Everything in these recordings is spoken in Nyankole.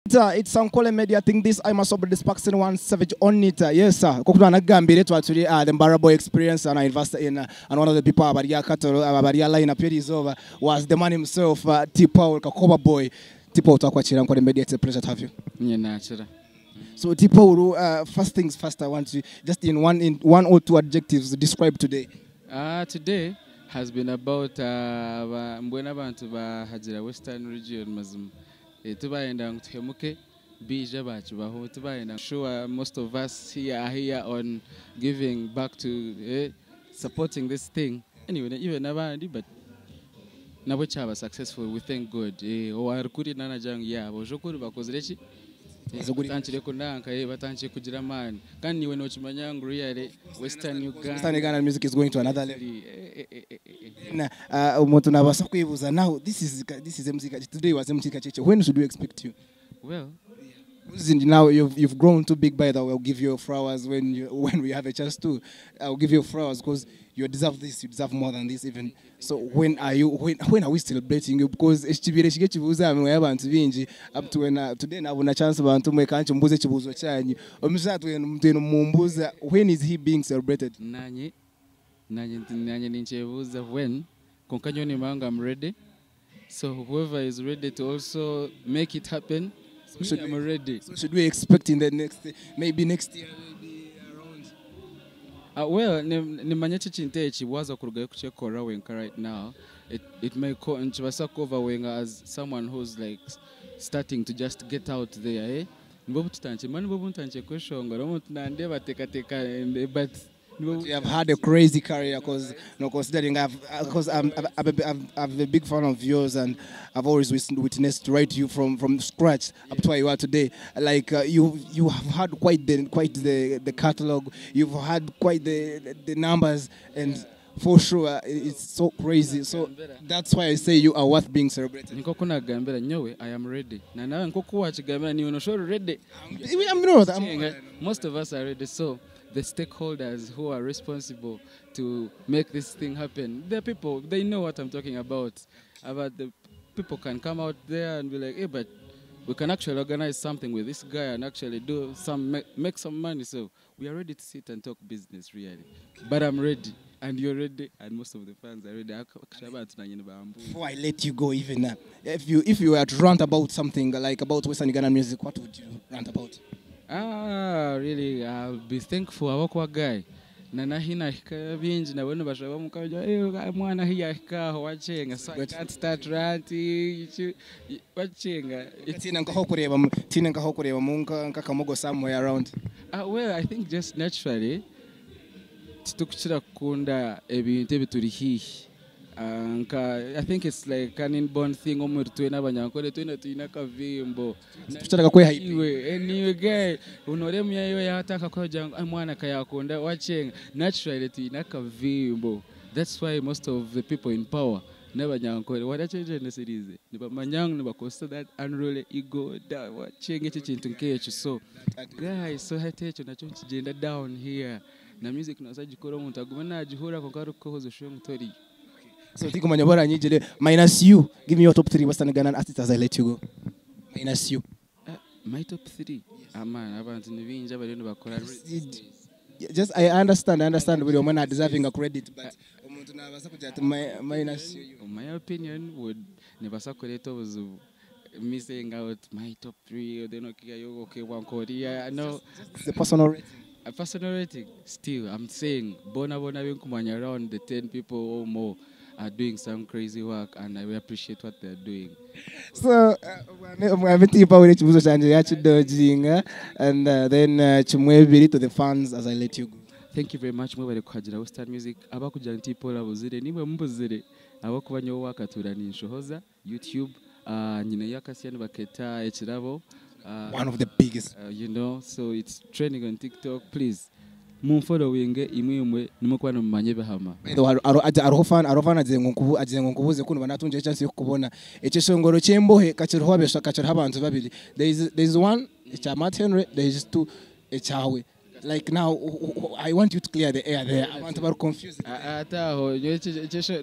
It's Ankole Media thing. This I must the Sparks in one savage on it. Yes, sir. Nkoku twanagambire twaturi the Mbarara Boy Experience and I invested in and one of the people abari akatoro abari line up izooba was the man himself, T Paul Kakoba Boy. T Paul, twakwakira Ankole Media. It's a pleasure to have you. Nye nakira. So T Paul, first things first, I want to just in one or two adjectives describe today. Today has been about mbwenu abantu bahagira Western Region mazima. Tubayenda ngu tuhemuke bija bakibaho tubayenda. Sure, most of us here are here on giving back to supporting this thing. Anyway, even abandi, but nabo kyaba successful, we thank God. Owarikuri nanagira ngu yeah, bojokuri bakozire ki? Batangire kunanka, batangire kugira amaani kandi niwe nokimanya ngu really Western Uganda. Western Uganda music is going to another level. Eh. Na omuntu nabasa kwebuuza now, this is MC Kacheche. Today was MC Kacheche. When should we expect you? Well, Now you've grown too big. By the way, I'll give you flowers when we have a chance to. I'll give you flowers because you deserve this. You deserve more than this even. So when are you when are we celebrating you? Because ekibire kige kibuuza amwe abantu bingi up to when today nabona chance bantu mwe kanchi mbuze ekibuuzo kyanyu omusa twenu mumbuza, when is he being celebrated? Nanye ninkyebuuza when, konka nyowe nimba I'm ready, so whoever is ready to also make it happen, me, Should I'm ready. So should we expect in the next, maybe next year, maybe around? Well, nimanya ki kintu eki waza kurugayo kukyekora wenka right now, it may nkibasa kuoverwenga as someone who's like starting to just get out there, eh? Nibwo bututangire mani, nibwo buntangiye kweshongora omuntu nandeba tekateka but nibwo. You have had a crazy career because, no, considering I've because I'm a big fan of yours and I've always witnessed right you from scratch up to where you are today. Like you have had quite the catalog. You've had quite the numbers and for sure it's so crazy. So that's why I say you are worth being celebrated. Nkoku nagambira nyowe, I am ready, na nawe nkoku wakigambira niwe noshora ready. I'm not. I'm, Most of us are ready, so the stakeholders who are responsible to make this thing happen, the people, they know what I'm talking about. The people can come out there and be like, "Hey, but we can actually organize something with this guy and actually do some make some money." So we are ready to sit and talk business, really. But I'm ready and you're ready and most of the fans are ready. Actually, abantu nanye nibambuza. Before I let you go, even if you were to rant about something like about Western Uganda music, what would you rant about? Ah, really, I'll be thankful abakuba guy nanahi nahika bingi nabo nibashaba mukaja, "Eh, mwana hiyahika aho wachenga." So I can't start ranting wachenga. Tina nkaho kureba mu nk'akamogo somewhere around. Well, I think just naturally titukukira kukunda ebintu ebituri hihi. Nka I think it's like an inborn thing omuri twena abanyankole, twena twine akavimbo. Tukiraga kwehype. Iwe niwe guy unore muyayo yataka kugira ngo, "Ah, mwana kayakunda wachenga." Naturally twine akavimbo. That's why most of the people in power n'abanyankole warachenjeneserize nibamanya ngu nibakozesa that unruly ego wachenga ekyo kintu nk'ekyo. So guys, so hati ekyo nakyo nikigenda down here na music noza gikora omuntu agume nagihura konka arikukohoza oshuwe ngu toriyo. So tikumanya baranyigire minus you. Give me your top 3 Western Ugandan artists as I let you go. Minus you. My top 3, man, abantu ni bingi abariyo nibakora. Just I understand buri omwe na deserving a credit, but omuntu nabasa kugira ati minus you. My opinion would nibasa kureeta obuzibu me saying out my top three, then okay, okay, wankoria no. It's a personal rating. A personal rating, still I'm saying bona bona benkumanya around the 10 people or more are doing some crazy work and I appreciate what they're doing. So mwame T-Paul ekibuzo kyanje yakidodginga and then kimwe bibiri to the fans as I let you go. Thank you very much, mwebale kuhagira Western Music. Abakugira nti Paul abuzire nimwe mubuzire abakuba nyowe wakatura ninshohoza YouTube, nyina yakasya nibaketa ekirabo, One of the biggest. So it's trending on TikTok. Please mumfollowinge imwe imwe nimwe mumanye bihama. By the way, hariho fan agize ngo nkubuze kuno banatunje chance yo kukubona ekishongoro kyembohe kakiriho abesha kakiriho abantu babiri. There is one ekya Matt Henry, there is two ekyawe. Like now, I want you to clear the air there. Abantu bari confused. Ate aho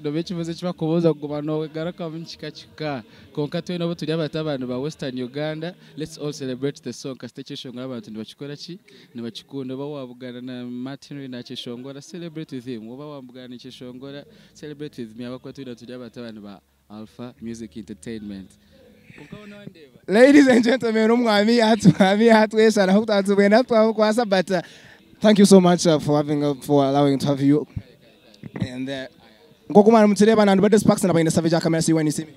noba ekibuuzo eki bakubuuza kuguma noogarukamu kika kika, kwonka twena obu turi abatabani ba Western Uganda, let's all celebrate the song. Kasita ekyeshongoro abantu nibakikora ki? Nibakikunda. Oba wabugana na Martin nakyeshongora, celebrate with him. Oba wabugana nikyeshongora, celebrate with me, ahabw'okuba twena turi abatabani ba Alpha Music Entertainment. Kwonka we nondeeba. Ladies and gentlemen, omwami yatwami yatweshana kutatubwena twamukwasa, but thank you so much for allowing to have you. And nkoku mwari mukireeba, nandibadde Sparks na baine Savage Akamera. See you when you see me.